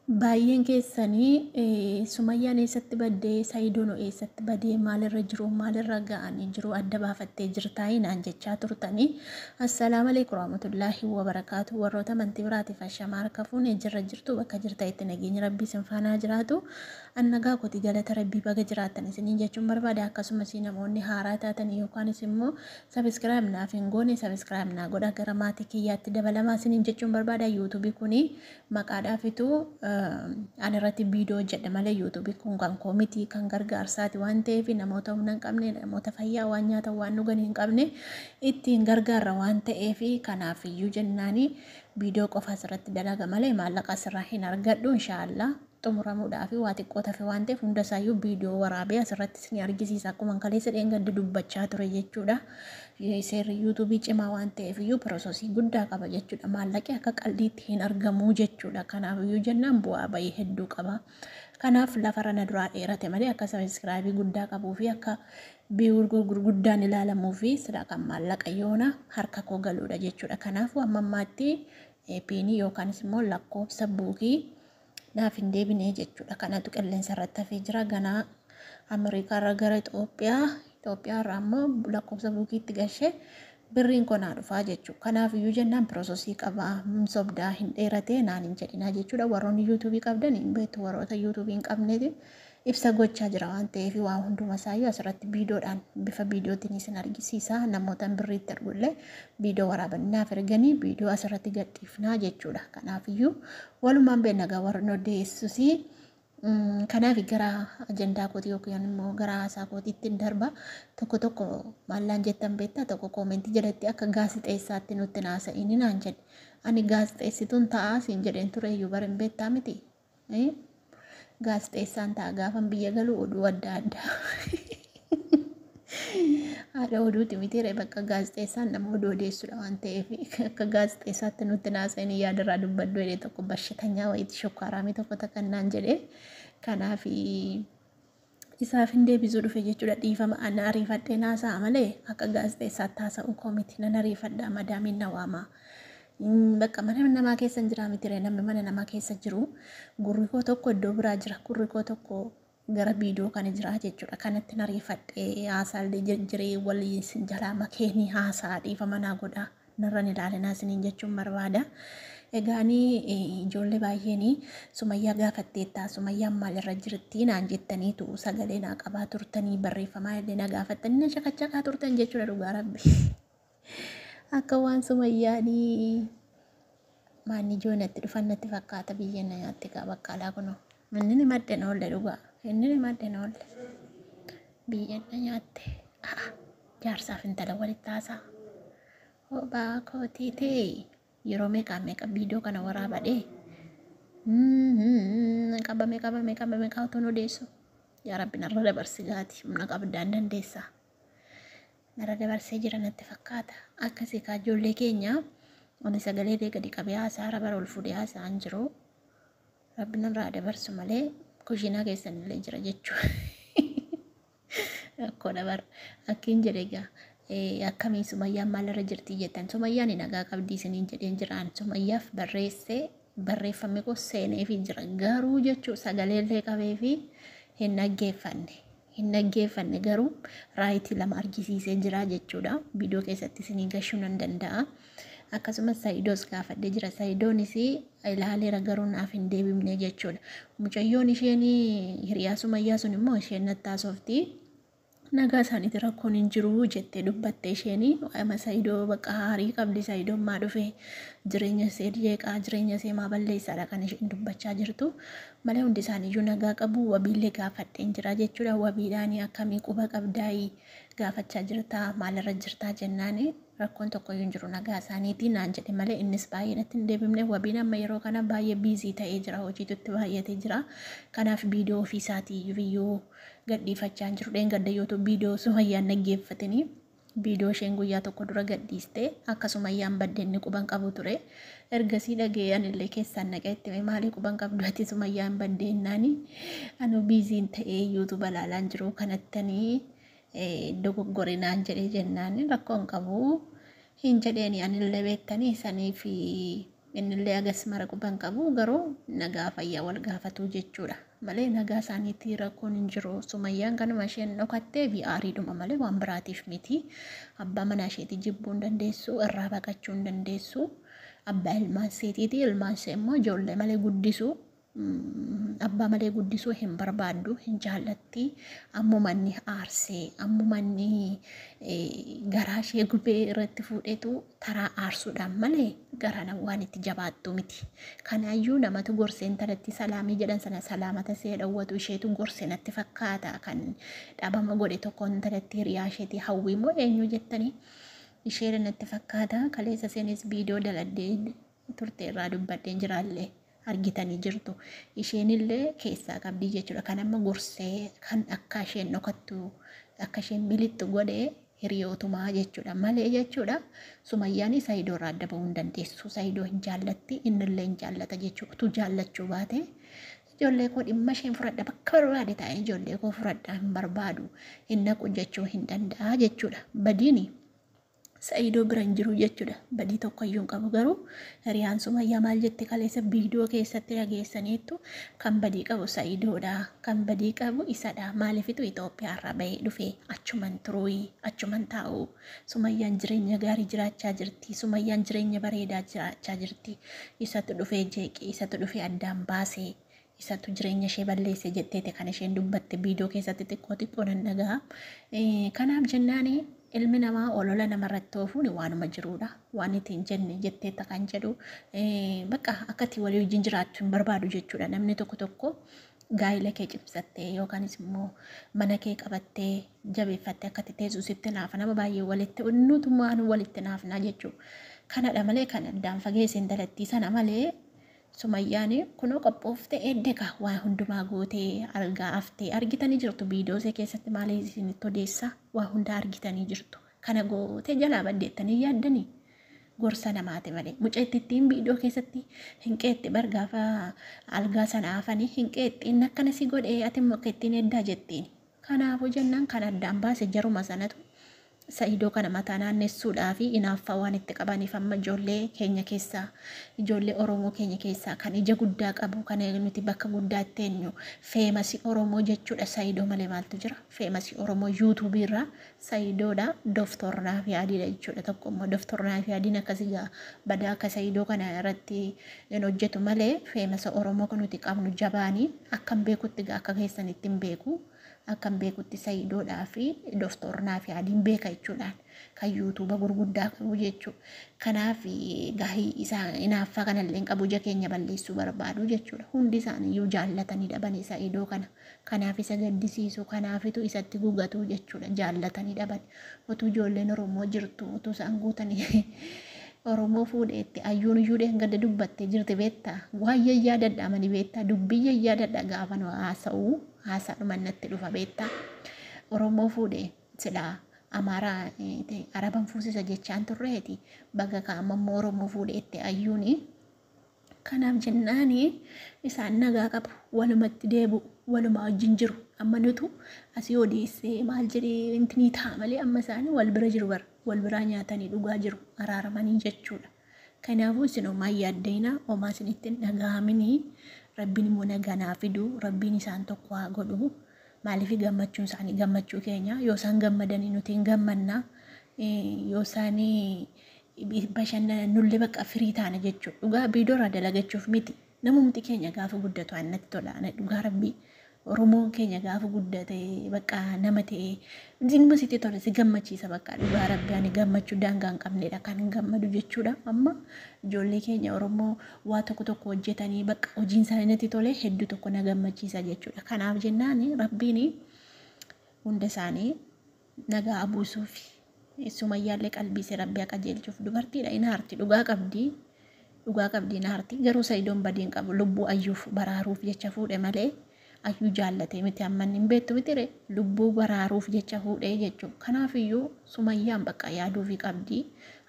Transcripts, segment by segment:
Baay'een keessanii Sumayyaan eessatti baddee, Sa'idoon eessatti badee, maalirra jiru, maalirra ga'anii jiru, adda baafattee jirtaayi naan jechaa turtanii. Assalaamu alaikum warahmatullaahi wabarakaatu. Warroota amantii biraatiif ashamaa harka fuune, jirra jirtu, bakka jirtanitti nageenya Rabbii isin faanaa jiraatu. An nagaa kooti, galata Rabbii, baga jiraattan isiniin jechuun barbaada. Akkasumas namoonni haaraa taatan yookaanis immoo subscribe naaf hin goone, subscribe naa godha, gara maatii kiyyaatti dabalamaa isiniin jechuun barbaada. YouTubeii kuni maqaadhaafitu ani irratti viidiyoo hojjedha malee YouTubeii kun kan koo miti, kan gargaarsaati waan ta'eef, namoota humna hin qabne, namoota fayyaa waan nyaatan waan dhugan hin qabne ittiin gargaarra waan ta'eef, kanaaf iyyuu jennaani viidiyoo qofa asirratti dalaga malee maallaqa asirraa hin argadhu. Inshaallah xumuramuudhaaf waa xiqqoo tafe waan ta'eef, hunda isaayyuu viidiyoo waraabee asirratti isin argisiisa, akkuma kaleessa dheengaddi dubbachaa ture jechuudha. Seerri YouTubeii cimaa waan ta'eef iyyuu processii guddaa qaba jechuudha. Maallaqi akka qaldiitti hin argamu jechuudha. Kanaaf iyyuu jennaan bu'aa bahii hedduu qaba. Kanaaf lafarra na duraa dheerate malee akka subscribeii guddaa qabuu fi akka view gurguddaan ilaalamuu fi sila kan maallaqa yoona harka koo galuudha jechuudha. Kanaafuu amma ammaatti PINii yookaanis immoo lakkoofsa bookii naaf hin deebine jechuudha. Kanatu qilleensa irratti hafee jira. Ganaa Ameerikaarra gara Itoophiyaa, Itoophiyaarraa immoo lakkoofsa bookiitti gashee birriin koo naa dhufaa jechuudha. Kanaaf iyyuu jennaan processii qabaa, sobdaa hin dheeratee naan hin jedhinaa jechuudha. Warroonni YouTubeii qabdan hin beektu, warroota YouTubeii hin qabneeti ibsa gochaa jira waan ta'eef, waa hunduma isaayyuu asirratti viidiyoodhaan, bifa viidiyootiin isin argisiisa. Namoota birriitti argullee viidiyoo waraabanii naaf erganii viidiyoo asirratti gadhiifnaa jechuudha. Kanaaf iyyuu walumaan beekna gaa warri odeessusii. Kanaaf gara ajandaa kootii yookiin immoo gara haasaa kootiitti hin darba. Tokko tokko maallaan jettan beektaa? Tokko commentii jalatti "Akka gaazixeessaatti nutti haasa'ini" naan jedhe. Ani gaazixeessituun ta'aa siin jedheen ture iyyuu bara, hin beektaa miti? Gaazixeessaan ta'a gaafan biyya galu, oduu adda addaa. Haadha oduuti miti bakka, gaazixeessaan nama oduu odeessudha waan ta'eef, "Akka gaazixeessaatti nutti haasa'ini, yaadarraa dubbadhu" jedhee tokko bashatanyaa wayiitti shokkaaraamii tokko takka naan jedhee, kanaaf isaaf hin deebisuu dhufe jechuudha. Dhiifama, ana ariifadhee naasa'a malee akka gaazixeessaatti haasa'uu koo miti. Nan ariifadha, madaamiin na waama. Bakka mana namaa keessa hin jiraa miti, namni mana namaa keessa jiru gurri koo tokko iddoo biraa jira, gurri koo tokko gara viidiyoo kana jira jechuudha. Kanatti ariifadhee haasaallee jijjiiree walii jalaa makeenii haasaa, dhiifama naa godhaa, narran ilaalinaa isiniin jechuun barbaada. Egaanii ijoollee baay'een "Sumayyaa gaafatteettaa? Sumayyaan maalirra jirti?" naan jettaniitu sagalee naa qabaa turtanii, barreeffamaa illee na gaafattanii, na shakachaqaa turtan jechuudha, dhugaa Rabbi. Akka waan Sumayyaanii maanni ijoo natti dhufan natti fakkaata, biyya na nyaatte gaa baqqaalaa kunoo. Inni ni madde noolle, dhugaa. Inni ni madde noolle. Biyya na nyaatte. Jaarsaaf intala walitti haasaa. Hobaa kootii ta'e yeroo meeqaa meeqa viidiyoo kana waraabadhee qabame qabame qabame qaawwatuun odeessu. Yaa Rabbi, narra dabarsi gaati, humna qabdaan dandeessaa. Narra dabarsee jira natti fakkaata. Akkasii kaa ijoollee keenya, ani sagalee gadi qabee haasaa bara ol fuudhee haasa'an jiru. Rabbi narraa dabarsu malee kushiinaa keessan illee jira jechuudha. Akkoo dabar akkiin jedhe egaa, akkamii Sumayyaan maalirra jirti jettan? Sumayyaan nagaa qabdii isiniin jedheen jiraan. Sumayyaaf barreessee, barreeffamni koo seeneefii jira garuu jechuu, sagaleellee qabee fi hin dhaggeeffanne. Hin dhaggeeffanne garuu rightii lama argisiisee jira jechuudha. Viidiyoo keessatti isinii gashuu nan danda'a. Akkasumas Sa'idoos gaafadhee jira. Sa'idoonis ilaaleera garuu naaf hin deebifne jechuudha. Mucayyoon isheen hiriyaa Sumayyaa sun immoo isheen natti haasofti. Nagaa isaaniitti rakkoon hin jiru jettee dubbatte isheen. Waa'ima Sa'idoo bakka haarii qabdi. Sa'idoon maa dhufe, jireenya ishee jeeqaa, jireenya ishee maa balleessaadha kan isheen dubbachaa jirtu malee hundi isaaniiyyuu nagaa qabu. Wabiillee gaafadheen jira jechuudha. Wabiidhaan "Akkamii, quba qabdaayii, gaafachaa jirtaa, maalirra jirtaa?" jennaani, "Rakkoon tokkoyyuu hin jiru, nagaa isaaniitii" naan jedhe malee innis baay'ee natti hin deebifne. Wabiin amma yeroo kana baay'ee busy ta'ee jira, hojiitu itti baay'atee jira. Kanaaf viidiyoo ofii isaatii iyyuu gadhiifachaa hin jiru. Dheengadda yootu viidiyoo Sumayyaan dhaggeeffatanii, viidiyoo isheen guyyaa tokko dura gadhiiste, akka Sumayyaan baddeenni quban qabu ture. Ergasii dhagee anillee keessaan naqee itti, "Maalii quban qabdu ati Sumayyaan baddeennaani?" "Anu busyn ta'ee YouTube ilaalaan jiru, kanattanii dogoggore" naan jedhee jennaan, "Rakkoon qabu" hin jedheeni anillee beektanii sanii fi Innillee agas mara quban qabu garuu nagaa fayyaa wal gaafatu jechuudha. Malee nagaa isaaniitti rakkoon hin jiru. Sumayyaan kanuma isheen dhokattee fi aariidhuma malee waan biraatiif miti. Abbaa manaa isheetii jibbuu hin dandeessu, irraa baqachuu hin dandeessu. Abbaa ilmaan isheetiiti. Ilmaan ishee immoo ijoollee malee guddisu. Abbaa malee guddisuu hin barbaaddu, hin jaallatti. Ammuma inni aarsee, ammuma inni garaa ishee gubee irratti fuudhetu taraa aarsuudhaan malee gara waan itti jabaattu miti. Kanaayyuu namatu gorsee intalatti salaamii jedhan sana salaamata see dhowwatu isheetu gorse natti fakkaata kan dhabama godhe tokko intalatti hiriyaa isheetii hawwii moo eenyu jettanii isheedha natti fakkaata. Kaleessa isheenis viidiyoo daladdee turte irraa dubbadheen jiraallee argitanii jirtu. Isheenillee keessaa qabdii jechuudha. Kan amma gorsee kan akka isheen dhokattu akka isheen milixxu godhee hiriyootumaa jechuudha. Malee jechuudha Sumayyaan Saayidoo irraa adda bahuu hin dandeessu. Saayidoo hin jaallatti innillee hin jaallata jechuudha. Utuu jaallachuu baate ijoollee koo dhimma isheen fudhadha bakka barbaade taa'ee ijoollee koo fudhadha hin barbaadu hin naqu jechuu hin danda'a jechuudha. Badiini Sa'idoo bira hin jiru jechuudha. Badii tokko iyyuu hin qabu garuu hiriyaan Sumayyaa maal jette kaleessa viidiyoo keessatti dhageessaniittu kan badii qabu Sa'idoodha. Kan badii qabu isadha. Maaliifitu Itoophiyaa irraa bahee dhufe achuman turuuyi achuman taa'u. Sumayyaan jireenya gaarii jiraachaa jirti. Sumayyaan jireenya bareedaa jiraachaa jirti. Isatu dhufee jeeqe isatu dhufee addaan baasee isatu jireenya ishee balleesse jetteete kan isheen dubbatte viidiyoo keessatti xiqqoo xiqqoo nan dhaga'a. Kanaaf jennaani ilmi namaa olola namarratti oofuun waanuma jiruudha. Waan itti hin jenne jetteetta kan jedhu bakka akka itti walii wajjin jiraachuu hin barbaadu jechuudha. Namni tokko tokko gaa'ila kee cimsattee yookaanis immoo mana kee qabattee jabeeffattee akka itti teessu sitti naafa. Nama baay'ee walitti nutumaan walitti naafnaa jechuudha. Kanadha malee kan addaan fageesse intalattii sana malee Sumayyaan kunoo qophoofte eedde kaa waan hundumaa gootee argaa haftee argitanii jirtu viidiyoo ishee keessatti maalii isinitti odeessaa waa hunda argitanii jirtu. Kana gootee jalaa baddeettanii yaaddanii gorsa namaati malee mucattittiin viidiyoo keessatti hin qeexxe bar gaafa algaa sana hafanii hin qeexxe inni akkana si godhee ati immoo akka ittiin eddaa jettiin. Kanaafuu jennaan kan addaan baase jaruma sanatu Sa'idoo kana mataa naannessuudhaa fi inaaffaa waan itti qabaniif amma ijoollee keenya keessaa ijoollee Oromoo keenya keessaa kan ija guddaa qabu kan nuti bakka guddaa itti eenyu feemasi Oromoo jechuudha Sa'idoo malee maaltu jira feemasi Oromoo yuutuubii irraa Sa'idoodha Doftor Naafiyaadiidha jechuudha tokko immoo Doftor Naafiyaadiin akkasii gaa badaa akka Sa'idoo kana irratti hin hojjetu malee feemasa Oromoo kan nuti qabnu jabaanii akkan beekutti gaa akka keessanitti hin beeku. Akkan beekutti Sayidoodhaa fi Doftor Naafiyaadiin beeka jechuudhaan kan yuutuuba gurguddaa qabu jechuudha. Kanaaf gaahii isaa inaaffaa kanallee hin qabu ija keenya balleessuu barbaadu jechuudha. Hundi isaaniiyyuu jaallatanii dhabanii Sayidoo kana. Kanaaf isa gaddisiisu kanaafitu isatti gugatu jechuudha. Jaallatanii dhaban. Utuu ijoolleen Oromoo jirtu utuu isaan guutanii Oromoo fuudheetti ayyuun iyyuu dheengadda dubbattee jirti beektaa. Waan yayyaadadha mani beektaa. Dubbii yayyaadadha gaafa nu haasa'u. Haasaadhuma natti dhufa beektaa. Oromoo fuudhe silaa Amaaraa Araban fuusisa jechaan turreeti. Baga kaama immoo Oromoo fuudheetti ayyuuni. Kanaaf jennaani isaan nagaa qabu walumatti deebi'u waluma wajjin jiru. Amma nutu asii odeessee maal jedhee intinii ta'a malee amma isaan wal bira jiru bara wal biraa nyaatanii dhugaa jiru araaramanii jechuudha. Kanaafuu isin homaa hin yaadda'inaa homaa isinitti hin dhaga'aminii Rabbiin immoo nagaa naa fidu Rabbiin isaan tokko haa godhu. Maaliif gammachuun isaanii gammachuu keenya yoo isaan gammadanii nuti hin gammanna yoo isaan bashannanan nullee bakka firii taana jechuudha. Dhugaa viidiyoo irraa dalagachuuf miti. Namumti keenya gaafa guddatu an natti tola. Ana dhugaa Rabbii Oromoon keenya gaafa guddate bakka nama ta'e dhimma sitti tola si gammachiisa bakka dhugaa Rabbii ani gammachuu daangaa hin qabnedha kan hin gammadu jechuudha. Amma ijoollee keenya Oromoo waa tokko tokko hojjetanii bakka hojiin isaanii natti tole hedduu tokko na gammachiisa jechuudha. Kanaaf jennaan Rabbiin hunda isaanii nagaa buusuufi. Sumayyaallee qalbii ishee Rabbi haa qajeelchuuf dubartiidha in aarti dhugaa qabdi dhugaa qabdi in aarti garuu Sa'idoon badii hin qabu lubbuu ayyuuf baraaruuf jecha fuudhe malee ayyuu jaallatee miti amma inni hin beektu miti ree lubbuu baraaruuf jecha fuudhee jechuudha kanaaf iyyuu Sumayyaan bakka yaaduufi qabdi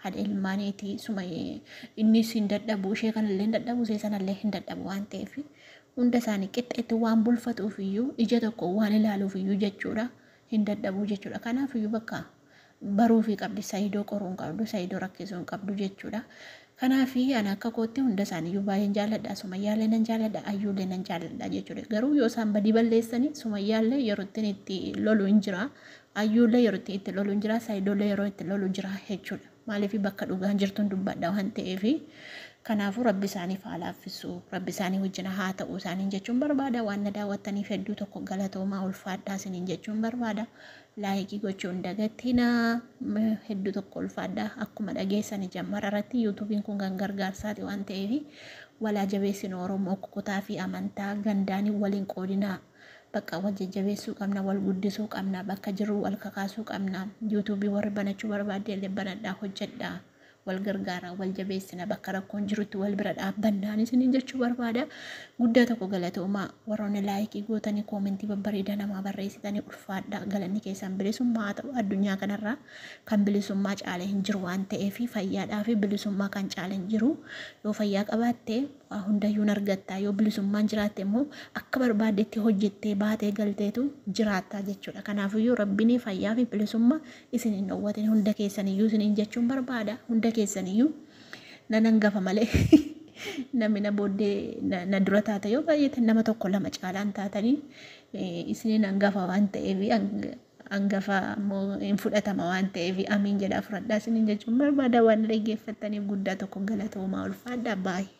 haadha ilmaaniiti Sumayyee innis hin dadhabu ishee kanallee hin dadhabu ishee sanallee hin dadhabu waan ta'eef hunda isaanii qixxeetti waan bulfatuuf iyyuu ija tokko waan ilaaluuf iyyuu jechuudha hin dadhabuu jechuudha kanaaf iyyuu bakka baruufii qabdi Saidoo qoruu hin qabdu Saidoo rakkisuu hin qabdu jechuudha. Kanaaf ani akka kootti hunda isaaniiyyuu baay'een jaalladha. Sumayyaallee nan jaalladha, Ayyuullee nan jaalladha jechuudha. Garuu yoo isaan badii balleessanii Sumayyaallee yeroo ittiin itti lolu hin jira. Ayyuullee yeroo ittiin itti lolu hin jira. Saayidollee yeroo itti lolu jira jechuudha. Maaliif bakka dhugaan jirtuun dubbadha waan ta'eef. Kanaafuu Rabbi isaaniif haa laaffisu. Rabbi isaanii wajjin haa ta'u isaaniin jechuun barbaada. Waan na daawwattaniif hedduu tokko galatoomaa, ulfaadhaa isiniin jechuun barbaada. Laayikii gochuu hin dagatinaa. Hedduu tokko ulfaadhaa. Akkuma dhageessani jammara irratti yuutuubiin kun kan gargaarsaati waan ta'eef walaa jabeessinu. Oromoo kutaa fi amantaa gandaanii waliin qoodinaa. Bakka wal jajjabeessuu qabna, wal guddisuu qabna, bakka jirru wal kakaasuu qabna. Yuutuubii warri banachuu barbaadde illee banadhaa, hojjedhaa. Wal gargaara, wal jabeessina, bakka rakkoon jirutti wal bira dhaabbannaan isiniin jechuu barbaada. Guddaa tokko galatoomaa. Warroonni laayikii gootanii koomentii babbareedaa namaa barreessitanii ulfaadhaa, galanni keessan bilisummaa haa ta'u. Addunyaa kanarraa kan bilisummaa caale hin jiru waan ta'eef, fayyaadhaa fi bilisummaa kan caale hin jiru. Yoo fayyaa qabaatte waa hundayyuu hin argatta. Yoo bilisummaan jiraatte immoo akka barbaaddetti hojjettee baatee galteetu jiraatta jechuudha. Kanaafiyyuu Rabbiin fayyaa fi bilisummaa isin hin dhowwatin hunda keessaniyyuu isiniin jechuun barbaada. Hunda keessaniyyuu nan hangafa malee namni na booddee na dura taata yoo baay'ate nama tokko lama caalaan taatanii, isiniin hangafa waan ta'eef, hangafa immoo hin fudhatama waan ta'eef, amiin jedhaa fudhadhaa isiniin jechuun barbaada. Waan dhaggeeffattaniif guddaa tokko galatoomaa, ulfaadhaa, baay'ee.